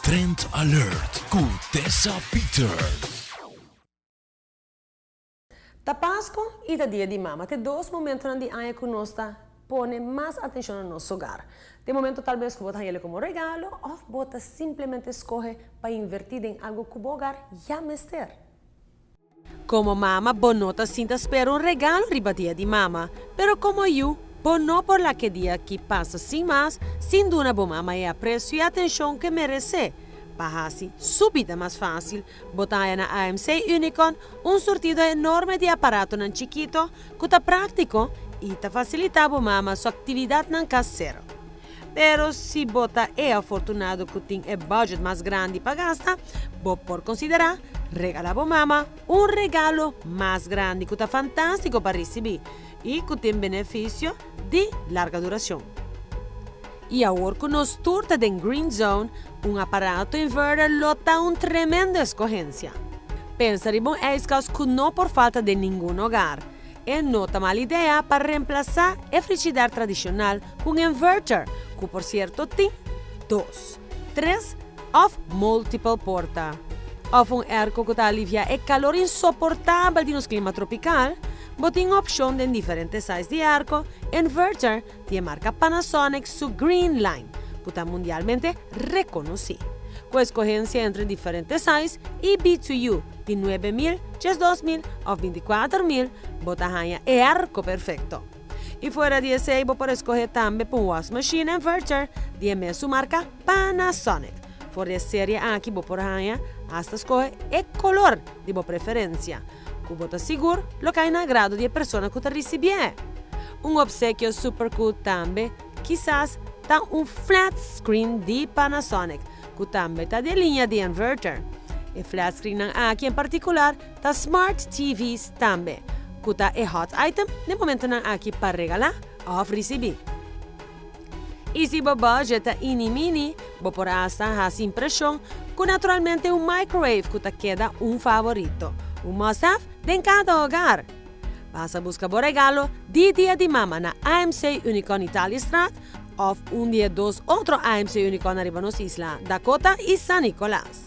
Trend Alert ku Tessa Peters. Ta Pasco y ta Dia di Mama, t'e dos momentonan di aña cu nos ta pone mas atencion na nos hogar. Den momento tal bes cu bo ta haña como regalo of bo ta simplemente scoge pa inverti den algo cu bo hogar ya mester. Como mama bo no ta sinta spera un regalo riba Dia di Mama, pero como yu bo no por laga e dia aki pasa sin mas sin duna bo mama e aprecio y atencion cu e merece pa haci su bida mas facil. Bo ta haña na AMC Unicon un surtido enorme di aparatonan chikito ku ta práktiko i ta fasilitá bo mama su aktividatnan kasero. Pero si bo ta e afortunado ku tin e budget mas grandi pa gasta, bo por konsiderá regalá bo mama un regalo mas grandi ku ta fantástiko pa risibí i ku tin benefisio di larga durashon. I awor ku nos tur ta den Green Zone, un aparato inverter lo ta un tremendo eskohensia. Pensa riba un ijskast ku no por falta den ningun hogar. E no ta mal idea pa remplasá e frigider tradishonal ku un inverter, ku por sierto tin dos, tres òf multiple porta. Òf un airco ku ta aliviá e kalor insoportabel di nos klima tropikal, bo tin opshon den diferente size di airco, inverter, di e marka Panasonic su Green Line, ku ta mundialmente rekonosí. Ku eskohensia entre diferente size i BTU di 9000, 12000 òf 24000, bo ta haña e airco perfekto. I fuera di esei bo por eskohe tambe pa un wasmachine inverter di e mesun marka Panasonic. For di e serie aki bo por haña asta skohe e kolor di bo preferensia, ku bo ta sigur lo kai na agrado di e persona ku ta risibié. Un opsekio super cool tambe kisas ta un flat screen di Panasonic, ku tambe ta di e liña di inverter. E flat screennan aki en partikular ta smart TV's tambe, ku ta e hot item den momentonan aki pa regalá òf risibí. I si bo budget ta ini mini, bo por asta hasi impreshon ku naturalmente un microwave ku ta keda un favorito, un must have den kada hogar. Pasa buska bo regalo di Dia di Mama na AMC Unicon Italiastraat òf un di e dos otro AMC Unicon ariba nos isla, Dakota i San Nicolas.